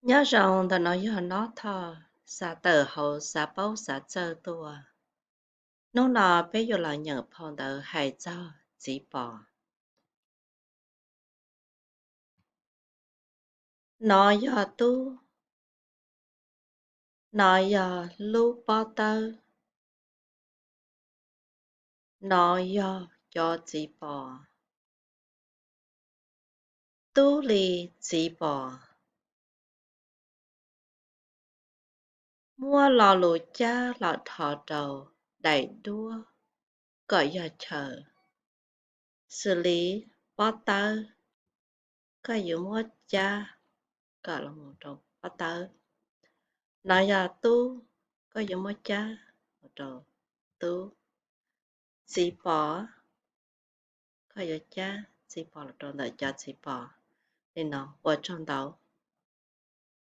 Nyob zoo, ntawm no yog Nob Thoj, xav tawm hauv xav paub xav txawj tuaj. Hnub no peb yuav los nyeem phau ntawv hais txog txiv pos. No yog tub. No yog lub pob tawb. No yog cov txiv pos. Tub li txiv pos, muab lo lus cab los dhos rau daim duab kom yog chaw, xws li pob tawb, koj yuav muab cab kom los mus rau pob tawb. No yog tub, koj yuav muab cab los rau tub. Txiv pos, koj yuav cab txiv pos los rau ntawm cov txiv pos. Li no, ua tsaug ntau.